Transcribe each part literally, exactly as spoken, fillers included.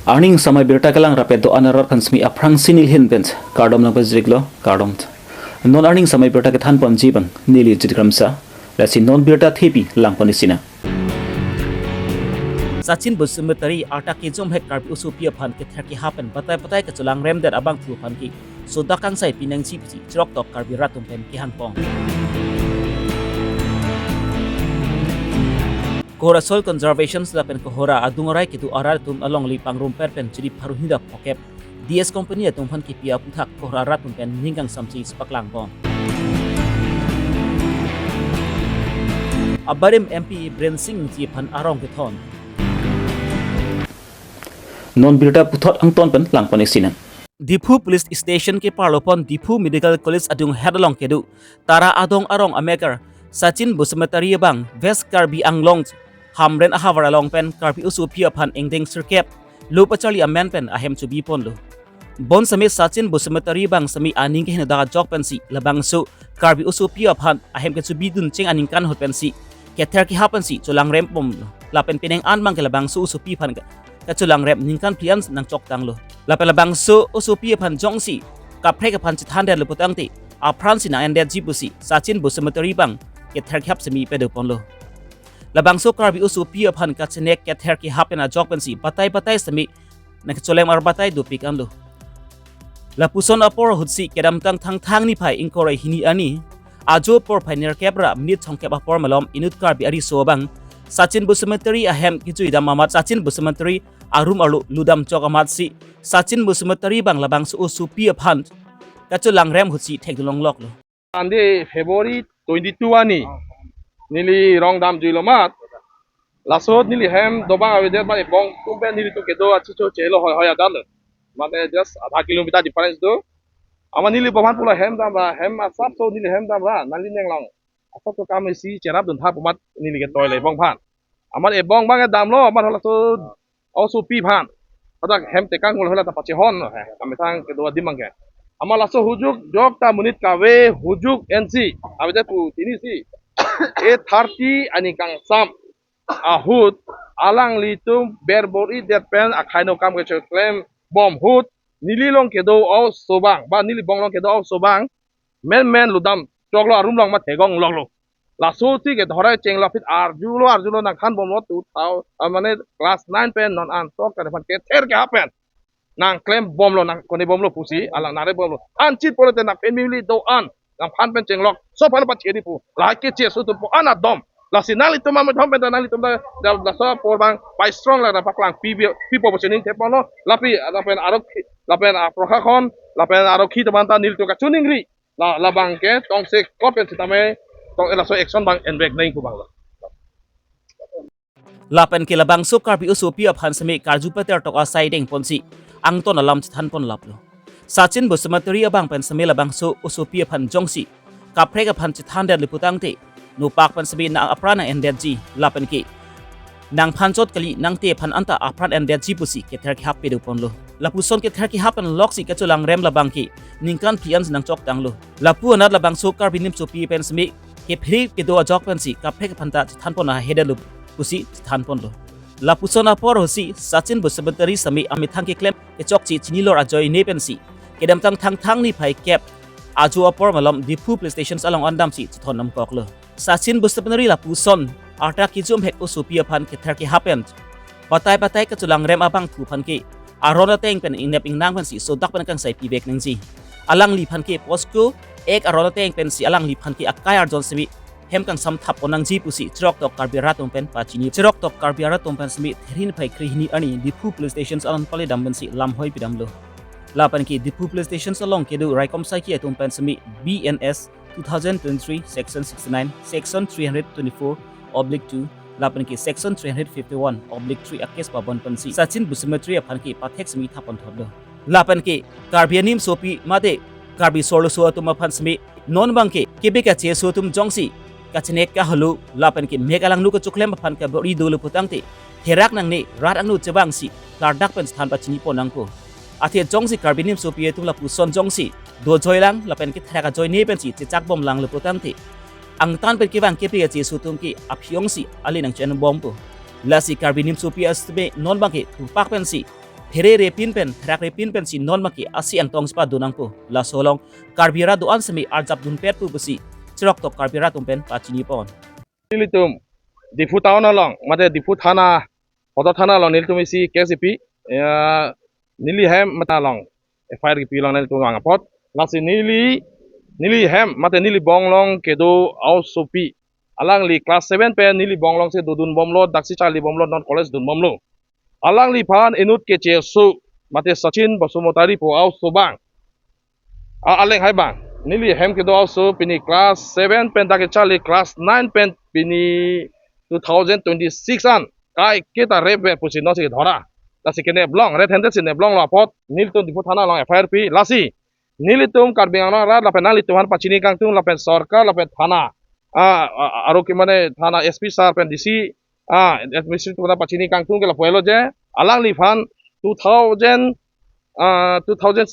Arni samai birta kelang rapet do-an arat aphan semi aphrangsi neli ahin pen kardom nangpajirlo, kardom. Non arni samai birta kethan ponji abang neli Jit Kramsa, lasi non birta thepi lang pon isi nang. Sachin Basumatary arta kejom hek Karbi osopi aphan kether kehap pen batai batai kacholangrem det abangphu aphan ke sodak kangsai pinangji pusi chiroktok Karbi rat atum pen kehang pon. Kohora Soil Conservation lapen Kohora adung arai kedo arat atum alongle pangrum per pen chiri pharu hini ra phokep D S Company atum aphan kipi aputhak Kohora arat atum pen ning kangsamji si paklang pon. Abarim M P Biren Singh Engti aphan arong kethon. Non birta puthot angton pen lang pon isi nang. Diphu Police Station keparlo pon Diphu Medical College adung het along kedo Tara adong arong amekar Sachin Basumatary abang West Karbi Anglong Hamren ahavar along pen Karbi osopi aphan ingdeng sirkep lo pacharli amen pen ahem chobi ponlo. Bonseme Sachin Basumatary abang semi aning keheno dak ajok pensi labangso Karbi osopi aphan ahem kechobi duncheng aningkan ahut pensi kether kehap pensi cholangrem ponlo. Lapen penang an abang ke labangso osopi aphan ke kacholangrem ningkan phli an nangchok tanglo. Lapen labangso osopi aphan jongsi kaprek aphan chethan detlo putangte aphrangsi nang-endetji pusi Sachin Basumatary abang kether kehap semi pado ponlo. Labangso Karbi osopi aphan kachenek kether kehap pen ajok pensi batai batai semi nangkecholem arbatai dopik anlo. Lapuson apor ahutsi kedamtang Thangthang niphai ingkoi ra hini arni ajo porphai nerkep ra minute thomkep apor malom inut Karbi ariso abang Sachin Basumatary ahem kejuidam amat Sachin Basumatary arum arlo ludam chok amatsi Sachin Basumatary abang labangso osopi aphan kacholangrem ahutsi thekdun longloklo. Sunday, February twenty-two arni neli rong damjuilo amat. Laso ahut neli hem dobang avedet amat ebong atum pen nelitum kedo achicho chelo hoi hoi adan lo. Mane just adha kilometer difference do. Amat neli bom aphan pulo hem dam ra, hem asapso neli hem dam ra, nangli ning along asapso kam isi cherap dun tha pu amat neli ketoi le ebong aphan. Amat ebong abang damlo, amat halaso osopi aphan. Hadak hem tekang ngul hala ta pachehon, eh, kami thang kedo adim abang ke. Amat laso hujuk jok ta monit kave hujuk ensi, avedet pu chinisi. Eight thirty aning kangsam ahut alanglitum berbor-idet pen akhai no kam kechoklem bom ahut neli along kedo a-oso abang, ba neli bong along kedo a-oso abang, menmen ludam choklo, arum along ma thegong loklo. Laso ahutsi ke dhorai chenglo aphi arjulo, arjulo nangthan bomlo tu thau, ah, mane class nine pen non an tok kan aphan kether kehap pen nangklem bomlo, nang kone bomlo pusi, alang nare bomlo. Anchit pulote nang family do-an nangphan pen chenglok, so aphan pachedi pu. Lahai keche aso atum pu an adom. Lasi nanglitum amethom pen ta nanglitum ta, da, laso apor abang pai strong la paklang pi bi, pi po pochening thepon lo. Lapi, lapen arokhi, lapen aprokhakon, lapen arokhi teman ta nelitum kachiningri. La, labang ke tongsekot pen sitame tong, eh, laso action abang envek neng pu abang lo. Lapen ke labangso Karbi osopi aphan seme karju pater tok asai deng ponsi angton alam chethan pon laplo. Sachin Basumatary abang pen seme labangso osopi aphan jongsi kaprek aphan chethan det le putangte nopak pen seme nang apran nang-endetji lapen ke nangphan chot kali nangte aphan anta apran endetji pusi kether kehap pado ponlo. Lapuson kether kehap pen loksi kacholangrem labang ke ningkan phli an nangchok tanglo. Lapu anat labangso Karbi nimsopi pen seme kephere kedo ajok pensi kaprek aphan ta chethan pon ahedetlo pusi chethan ponlo. Lapuson apor ahutsi Sachin Basumatary seme amethang keklem kechokche chinilor ajoine pensi kedamtang Thangthang niphai kep ajo apor malom Diphu Police Station along an damsi chethon namkoklo. Sachin Basumatary lapuson arta kejom hek osopi aphan kether kehap pen batai batai kacholangrem abangphu aphan ke aron ateng pen ingnep ingnang pensi sodak pen kangsai pivek nangji. Alangliphan ke POCSO Act aron ateng pensi alangliphan ke akai arjon seme hem kangsam thap pon nangji pusi chiroktok Karbi arat atum pen pachini. Chiroktok Karbi arat atum pen seme therhin phai krehini arni Diphu Police Station along pale dam pensi lamhoi pidamlo. Lapen ke Diphu Police Station along kedo raikom saiki atum pen seme B N S two thousand twenty-three section sixty-nine, section three hundred twenty-four oblique two, lapen ke section three hundred fifty-one oblique three a-case pabon pensi Sachin Basumatary aphan ke pathek seme thap pon thotlo. Lapen ke Karbi animsopi mate Karbi sorloso atum aphan seme non abang ke kebe kacheso atum jongsi kachenek kahalo lapen ke mek alangno kachoklem aphan kabor-i dolo putangte therak nangne rat angno chevangsi klardak pen chethan pachini pon nangpo. Athe jongsi Karbi nimsopi atum lapuson jongsi dojoi lang lapen ke therak ajoine pensi chechak bom langlo putangte angtan pen kevang kepe kacheso atum ke aphi-ongsi ale nangchen bompo. Lasi Karbi nimsopi aseme non abang ke tupak pensi pherere pin pen, pherakre pin pensi non maki asi angtong si padun nangpo. Laso along Karbi arat do-an semi arjap dunpet pu pusi cheroktok Karbi arat atum pen pachini pon. Nelitum Diphu town along, mate Diphu thana, Hodor thana along nelitum isi case ipi, ya, neli hem mate along F I R kipi along nelitum vang apot. Lasi neli, neli hem mate neli bong along kedo a-osopi, alangli class seven pen neli bong alongsi dodun bomlo, daksi charli bomlo, non college dun bomlo. Alangliphan inut kecheso mate Sachin Basumatary pu a-oso abang, a, aleng hai abang, neli hem kedo a-oso pini class seven pen dak kecharli class nine pen pini two thousand twenty-six an kaiketa rape ve pusi nonsi kedhora. Lasi keneplong, red handed si neplonglo apot nelitum Diphu thana along F I R pi. Lasi nelitum Karbi Anglong arat lapen nanglitum aphan pachini kangtung lapen sorkar lapen thana, ah, ah, aro ke mane thana S P sir pen D C, ah, administrative atum aphan pachini kangtung ke lapu-elo je, alangliphan two thousand, ah, two thousand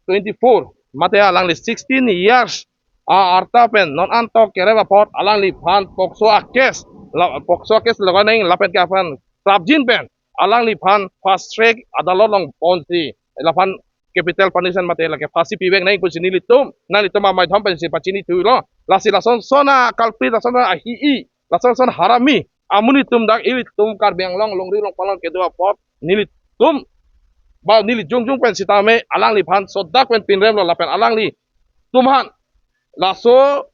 twenty-four mate alangli sixteen years, ah, arta pen non antok kerap apot alangliphan POCSO a-case, la, POCSO a-case logai nang lapen ke aphan prapjin pen alangliphan fast track adalot along ponsi laphan capital punishment mate lake phasi pivek nang pusi nelitum, nanglitum amaidhom pensi pachini thulo. Lasi lason son a-culprit, lason son ahi-i, lason son harami amonit atum dak ilitum Karbi Anglong longri longpalong kedo apot nelitum ba neli jongjong pen sitame alangliphan sodak pen pinremlo lapen alanglitum aphan laso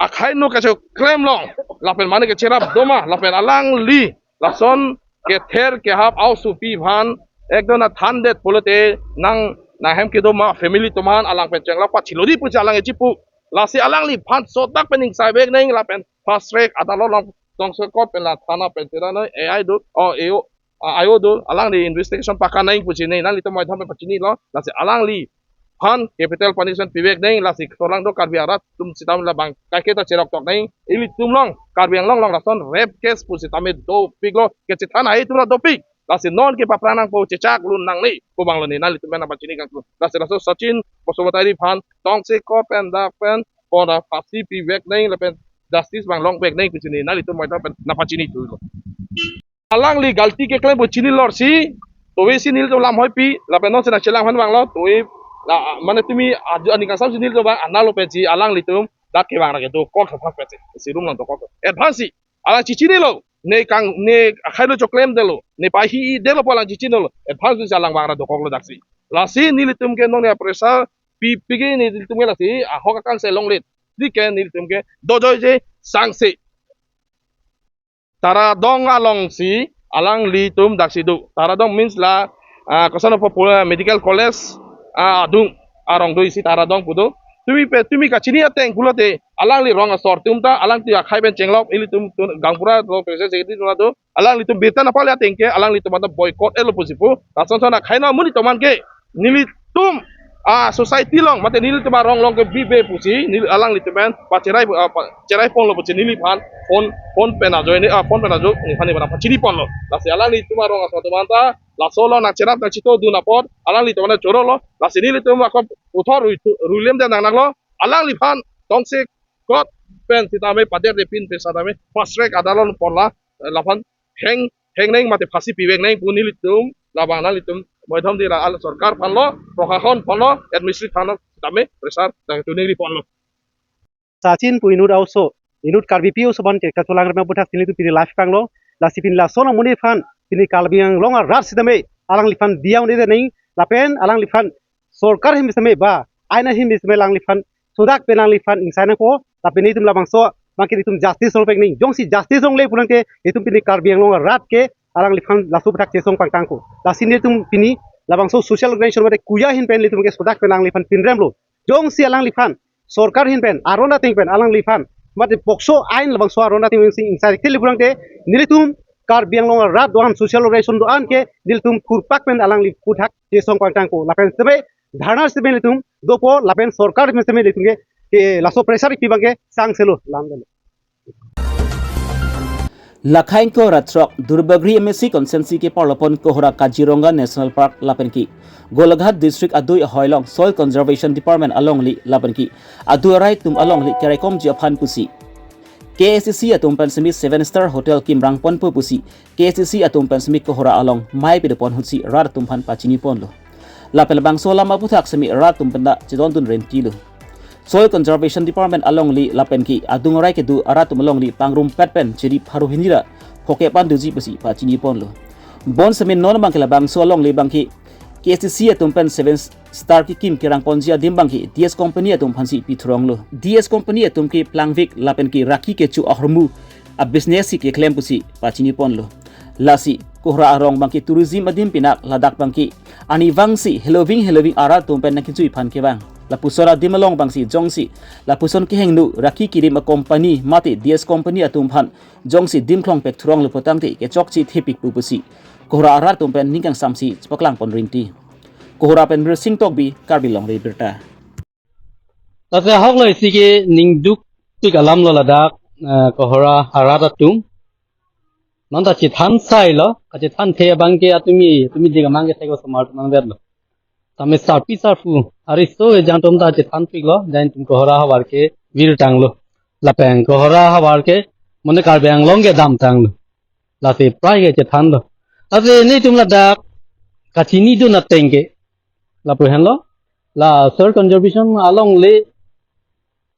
akhai no kacheklem long lapen mane kecherap doma lapen alangli lason kether kehap a-osopi aphan ekdom na thandet pulote nang, nang hem kedo ma family atum aphan alang pen chenglok pachilo dei pusi alang echipu. Lasi alangliphan sodak pen ingsai vek nang lapen fast track adalot along tongsekot pen la thana pen tera noi A I do, o A O, ah, ayo do, alangli investigation pakan nang pusi nang, nanglitum amaidhom pen pachinilo. Lasi alangliphan capital punishment pivek nang, lasi kesorlang do Karbi arat atum sitame labang kaiketa cheroktok nang, ilitum along Karbi Anglong along lason rape case pusitame dopiklo, kechethan atum along dopik. Lasi non ke paphrang nangpo, chechak lun nangne pu abanglo ne nanglitum pen nangpachini kangtung. Lasi laso Sachin Basumatary aphan tongsekot pen dak pen pora phasi pivek nang lapen justice abang longvek nang pusi ne nanglitum amaidhom pen nangpachini thulo. Alangli galti keklem pu chinilo si, tovi si nelitum lam hoipi, lapen non si nangchelang aphan vanglo, tovi la, mane tumi aju aning kangsam si nelitum vang, analo pensi alanglitum dak kevang ra kedo kok aphan pensi, si room along dokok. Advance si alang chichinilo, ne kang, ne akhai lo choklemdetlo, ne pahi-idetlo pu alang chichinilo, advance si alang vang ra dokoklo daksi. Lasi nelitum ke non ya pressure pi, pigi nelitum ke lasi ahok akangse longlet. Dike nelitum ke dojoije sangse. Taradong along si alanglitum daksi do. Taradong means la, ah, koson popular medical college, ah, adung arong do isi Taradong pu do. Tumi pe, tumi kachini ateng pulote alangli rong asor atum ta, alangli akhai pen chenglok, ilitum tun Gaonbura lo president secretary atum ta do. Alanglitum birta nangpale ateng ke alanglitum anta boycott-etlo pusi pu. Lason son akhai na amonit atum aphan ke nelitum a-society along mate nelitum arong along ke bibe pusi neli alanglitum pen pacherai, ah, pacherai ponlo pusi neliphan phone, phone pen ajoine, ah, phone pen ajo nephan nephan pachini ponlo. Lasi alanglitum arong asor atum anta laso along nangcherap nangchito dun apot alanglitum anta chorolo. Lasi nelitum ako puthot rui, ruilemdet nang nanglo. Alangliphan tongsekot pen sitame pader de pin pen sitame fast track adalot ponla, eh, laphan hang, hang nang mate phasi pivek nang pu nelitum labang nanglitum amaidhom dei la al sorkar aphanlo, proshashan aphanlo, administrative aphanlo sitame pressure dak tuningri ponlo. Sachin pu inut a-oso, inut Karbipi oso abang ke kachelang rem aphuthak pini tu pini live kanglo, lasi pini lason amonit aphan, pini Karbi Anglong arat sitame alangliphan diang de nang, lapen alangliphan sorkar ahin sitame ba ain ahin sitame alangliphan sodak pen alangliphan ingsai nangpo, lapen itum labangso abang ke itum justice longvek nang. Jongsi justice longle pulang ke itum pini Karbi Anglong arat ke alangliphan laso aphuthak chesong pangtangpo. Lasi nelitum pini labangso social organization mate kuya ahin pen nelitum ke sodak pen alangliphan pinremlo. Jongsi alangliphan sorkar ahin pen aron ateng pen alangliphan mate POCSO ain labangso aron ateng pen si ingsai kele pulang te nelitum Karbi Anglong arat do-an social organization do-an ke nelitum thurpak pen alangli aphuthak chesong pangtangpo. Lapen sitame dharna sitame nelitum dopo lapen sorkar ahin sitame nelitum ke, ke laso pressure pi abang ke sangselo lam delo. Lakhai ingkoi ra throk Duarbagori M A C constituency ke parlopon Kohora Kaziranga National Park lapen ke Golaghat District adui ahoi along Soil Conservation Department alongli lapen ke adui arai atum alongli keraikomji aphan pusi K S D C atum pen semi seven star hotel kim rangponpo pusi K S D C atum pen semi Kohora along mei pidopon ahutsi rat atum aphan pachiniponlo. Lapen labangso alam aputhak semi rat atum pen ta chedondun rentilo. Soil Conservation Department alongle lapen ke adung arai kedo arat atum alongle pangrumpet pen chiri pharo hini ra phokep an doji pusi pachiniponlo. Bonsitame non abangke labangso alongle abangke K S D C atum pen seven star kekim kerangponji adim abangke D S company atum aphansi pithuronglo. D S company atum ke plangvik lapen ke rakhi kecho ahormu a business si keklem pusi pachiniponlo. Lasi Kohora arong abangke tourism adim pinak ladak abangke arnivangsi heloving heloving arat atum pen nangkechui aphan kevang. Lapuson adim along abangsi jongsi lapuson kehingno rakhi kerim a company mate D S company atum aphan jongsi dim klong pek thuronglo putangte kechokche thepik pu pusi Kohora arat atum pen ning kangsamsi chepaklangpon rinti. Kohora pen Birsing Tokbi, Karbi Longri Abirta. Tase ahok lo isi ke ningdukpik alam lo ladak, eh, Kohora arat atum. Non ta chethan sai lo, kachethan the abangke atumi, atumi dik amang ke thek osomar atum nangvek lo. Tame sarpi sarpo, ariso ejang atum ta chethanpiklo, jang itum Kohora havar ke virtanglo. Lapen Kohora havar ke, mane Karbi Anglong ke damtanglo. Lasi prai ke chethanlo. Lasi nelitum ladak, kachinidun ateng ke. Lapu henlo, la Soil Conservation alongle,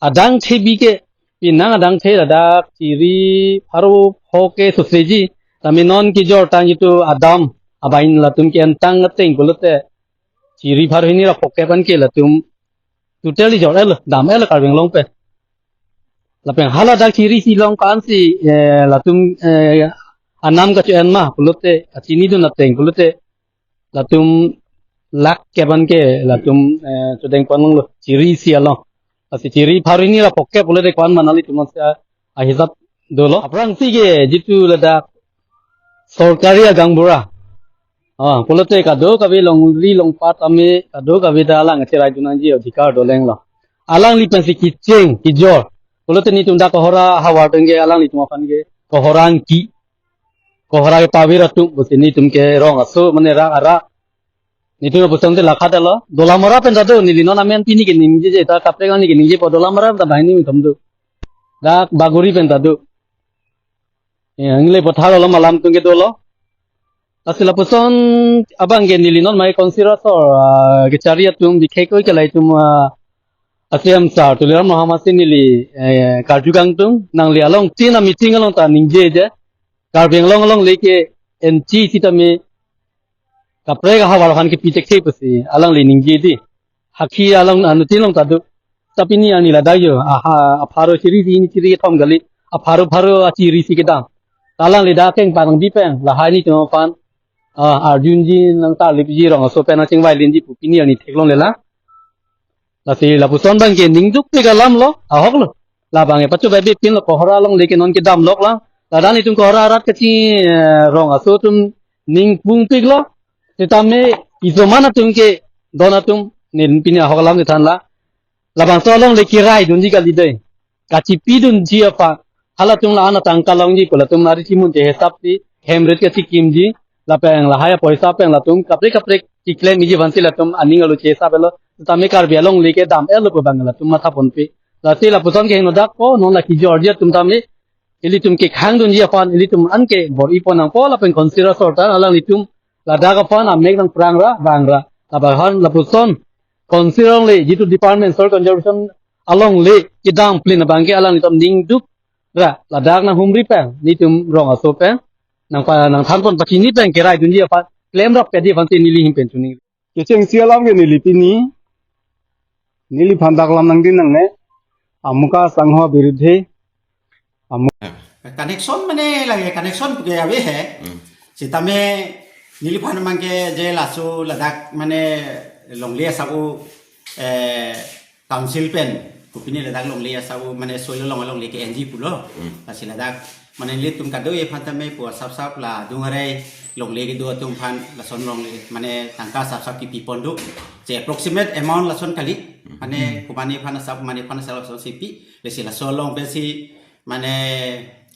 adang thebi ke, pinang adang the ladak, chiri pharo pho ke sosreji, tame non kejor tang itum adam, abain latum ke-entang ateng pulote, chiri pharo hini ra phokep an ke latum totally jor-etlo, dam-etlo Karbi Anglong pen. Lapen hala dak chiri si long ko-ansi, eh, latum, eh, anam kacho-en ma pulote, kachinidun ateng pulote, latum lakh kep an ke latum, eh, chodengponlonglo chiri si along. Lasi chiri pharo hini ra phokep pulote ko-an ma nanglitum ansi ahisap dolo. Aphrangsi ke jitu ladak sorkari agaonbura. Ah, pulote kadokave longri longpat tame kadokave ta alang acherai dun nangji adhikar dolenglo. Alangli pensi kecheng kejor. Pulote nelitum dak Kohora havar atum ke alanglitum aphan ke Kohora angki. Kohora ke pavir atum pusi nelitum ke rong aso mane rak arat. Nelitum pusonte lakha dalo. Dolamara pen ta do, neli non amen pini ke ningjeje, ta kaprek ani ke ningjepo, Dolamara pen ta banghini atum do. Dak Bagori pen ta do. Ya, ingle pothar along alam atum ke dolo. Lasi lapuson abangke neli non mai council asor, ah, kechari atum, bikhekoi ke ilitum, ah, a-C E M sir Tuliram Ronghang si neli, eh, karju kangtung, nangli along tin a-meeting along ta ningjeje. Karbi Anglong alongle ke-enji sitame kaprek ahavar aphan kepi thekthe pusi alangli ningje di. Hakhi along anuttin along ta do. Ta pini arni ladak jo, aha, apharo chiri si hini chiri kethom kali, apharo pharo achiri si kedam. Ta alangli dak keng panang di pen, lahai nelitum aphan, ah, arjunji nangtarlipji, rong aso pen nangchingvailinji pu pini arni theklonglelang. Lasi lapuson abangke ningdukpik alam lo, ahok lo. Labang e pacho bai bepin lo, Kohora alongle ke non kedamlok lang. Ladak nelitum Kohora arat kachini, eh, rong aso atum ning pungpiklo. Sitame isoman atum ke don atum neli pini ahok alam chethanlo. Labangso alongle keraidunji kali dei. Kachipidunji aphan. Halatum la-an atangka longji pu latum ari chimun che hisap si, hem ret kachikimji, lapen lahai apoisa pen latum kaprek kaprek chiklemji aphansi latum aning arlo chesap-etlo. Tame Karbi alongle kedam-etlo pu abang latum mathaponpe. Lasi lapuson kehingno dak ko, non la kejorji atum tame ilitum kekhangdunji aphan ilitum anke bor-ipon nangpo lapen council asor ta alanglitum ladak aphan amek nangprangra vangra. Labang aphan lapuson council alongle jitu department Soil Conservation alongle kedamplin abangke alanglitum ningduk ra ladak nanghumri pen nelitum rong aso pen nangpa nangthanpon pachini pen keraidunji aphan klemrap pedi aphansi neli ahin pen choningri. Kechengsi alam ke neli pini, neliphan dak lam nangdin nangne, Amuka Sangho Birudhe, Amu- Connection mane lagi connection puke ave he. Hmm. Sitame neliphan abangke je laso ladak mane longle asap-o, eh, council pen kopine ladak longle asap-o mane soil along alongle ke-enji pulo. Hmm. Lasi ladak mane nelitum kadokave aphan tame pu asap sap la adung arai longle kedo atum aphan lason longle mane tangka asap sap kepipon do. Je approximate amount lason kali. Hmm. Mane komane aphan asap, komane aphan asap lasonsi pi. Lasi laso along pensi mane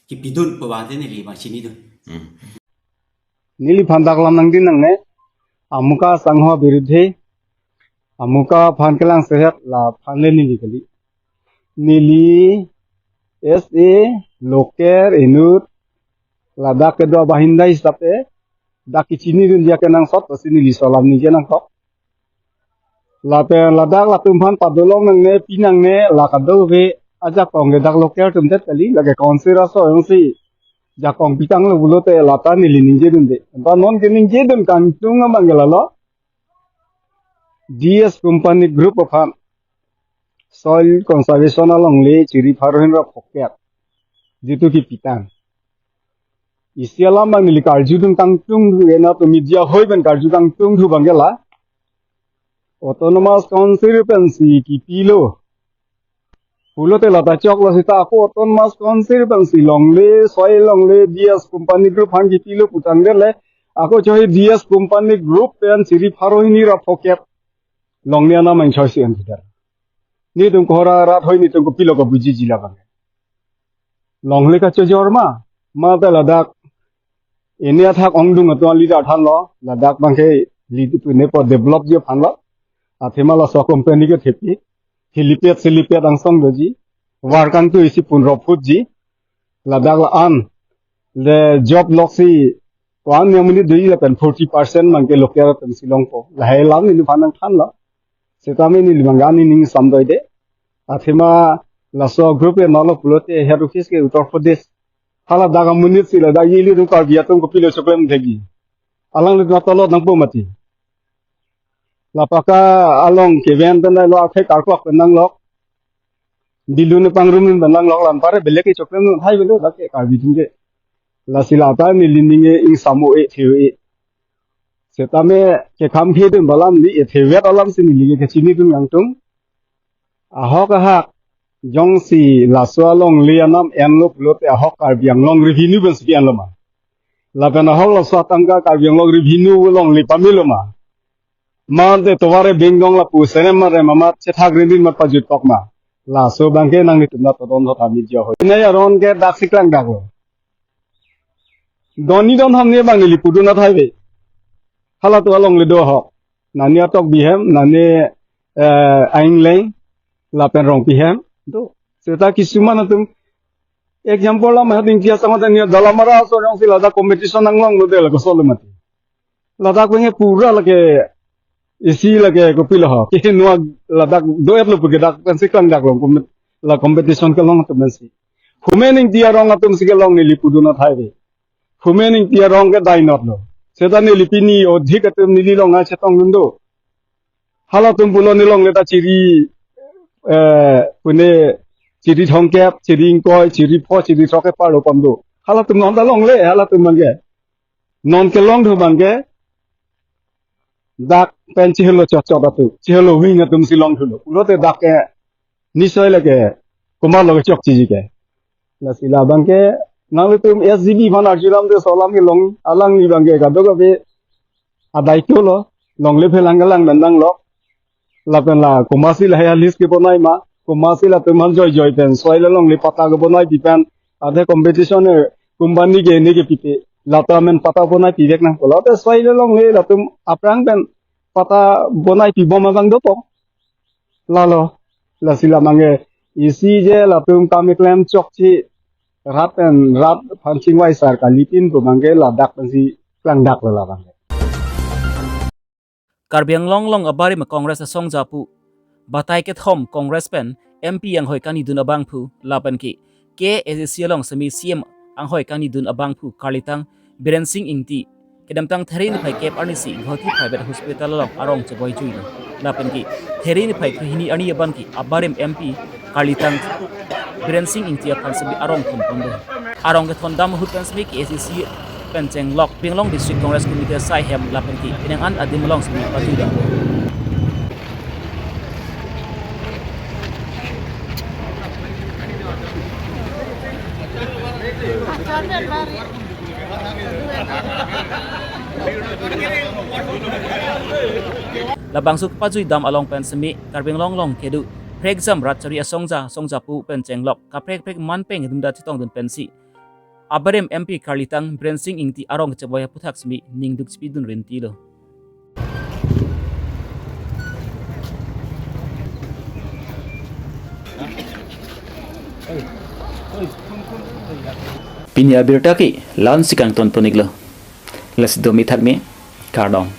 kepidun pu abang te neli abang chinidun. Hmm. Neliphan dak lam nangdin nangne, Amuka Sangho Birudhe, Amuka aphan kelang sehet laphan le neli kali. Neli S A local inut ladak kedo abahinda hisap e dak kechinidun dia kenangsot, pasi neli laso alam ningje nangkok. Lapen ladak latum aphan padolong nangne, pi nangne, la kadokave ajakong ke dak local atum det kali, lake council aso jongsi jakong pitanglo pulote lata neli ningjedunde. Anta non keningjedun kangtung abang ke lalo, D S Company Group aphan soil conservation alongle chiri pharo hini ra phokep jitu kepitang. Isi alam abang neli karjudun kangtungthu, ena to media hoi pen karju kangtungthu abang ke la, Autonomous Council pensi kipilo pulote lata choklo seta, ako Autonomous Council pensi longle, soil longle, D S Company Group aphan kipilo putangdet le, ako choi D S Company Group pen chiri pharo hini ra phokep longle anam angchoi si antider. Netum kohora rat hoi netum kopilo kabujiji labang. Longle kachojor ma, mate ladak ini athak ongdung atum leader thanlo, ladak abang ke lead pu ne po develop ji aphanlo. Athema laso company ke thepi, helipad selipad angsong doji, war kangtui isi pun roput ji, ladak la-an le job loksi ko-an amonit doji lapen forty percent abang ke local atum si longpo. Lahai alam neli aphan nangthanlo. Setame neli abang ke ani ning samdoide. Athema laso group ke nolo pulote head office ke Uttar Pradesh. Hala dak amonit si ladak ili atum Karbi atum kopilo choklem thekji. Alanglitum atolot nangpo mati. La paka along keven pen lo akhei karkok pen nanglok. Bilu ne pangrum pen nanglok, la anpar belek ke choklem hai belo dak ke Karbi atum ke. Lasi lata neli ning e ingsam o-e, the o-e. Setame kekham khedun alam neli e thevet alam si neli ke kechinidun kangtung. Ahok ahak jongsi laso alongle anam enlo pulote ahok Karbi Anglong revenue pensi enlo ma? Lapen ahok laso atangka Karbi Anglong revenue alongle pamelo ma? Mate tovar e bengdong lapu senem mare mamat chethak rindin mat pajut kok ma? Laso abang ke nanglitum ta todon thot ami jo ho. Nai aron ke dak si klangdaklo. Doni don ham ne abang neli pudun athai ve. Halatum alongle do ahok. Nani atok bihem, nani, eh, aingleng, lapen rongpi hem. Do. Seta kisuman atum. Example lam hat ingki asang hat ingki Dalamara aso jongsi ladak competition nanglonglo de la kosol mati. Ladak abang ke pura lake isi lake kopilo ho. Ke nua ladak do-etlo pu ke dak pensi klangdaklo kom-, la competition kelong atum pensi. Khumen Ingti arong atum si kelong neli pudun athai ve. Khumen Ingti arong ke dainot lo. Seta neli pini odhik atum neli along a chetongdun do. Halatum pulo ne longle ta chiri, eh, pune chiri thomkep, chiri ingkoi, chiri pho, chiri throkkep parlo pamdo. Halatum non ta longle, halatum abang ke. Non kelongthu abang ke dak pen chihelo chotchot atum, chihelo wing atum si longthulo. Pulote dak ke nisoy lake komatlo ke chokchiji ke. Lasi labang ke nanglitum S G B aphan arjulamde laso alam kelong, alangli abang ke kadokave adaito lo, longle phelang kelang pen nanglok. Lapen la komatsi lahai list kebonai ma, komatsi latum aphan joijoi pen soil alongle patta kebonaipi pen, athe competition e company ke ne kepipe, latum amen patta bonaipi vek nangpo. Late soil alongle latum aphrang pen patta bonaipi bom abang dopo. Lalo, lasi labang ke isi je latum kam keklem chokche rat pen rat aphan chingvai sar kalitin pu abang ke ladak pensi klangdaklo labang ke. Karbi Anglong along abarim Congress asongja pu batai kethom Congress pen M P anghoi kanidun abangphu lapen ke K A C C along semi C M anghoi kanidun abangphu karlitang Biren Singh Ingti kedamtang There niphai kep arnisi Guwahati Private Hospital along arong cheboi juilo. Lapen ke There niphai krehini arni abang ke abarim M P karlitang Biren Singh Ingti aphan semi arong thon pondo. Arong kethondam ahut pen semi K A C C pen chenglok Karbi Anglong District Congress Committee asai ahem lapen ke penang an adim along semi pajudam. Labangso pajuidam along pen semi Karbi Anglong along kedo phrekjam rat chari asongja songja pu pen chenglok kaprek prek manpeng dumda chetongdun pensi abarim M P karlitang Biren Singh Ingti arong kecheboi aphuthak semi ningduk chepidun rintilo. Pini abirta ke la-ansi kangton pon-iklo. Lasi domi thakmi, kardom.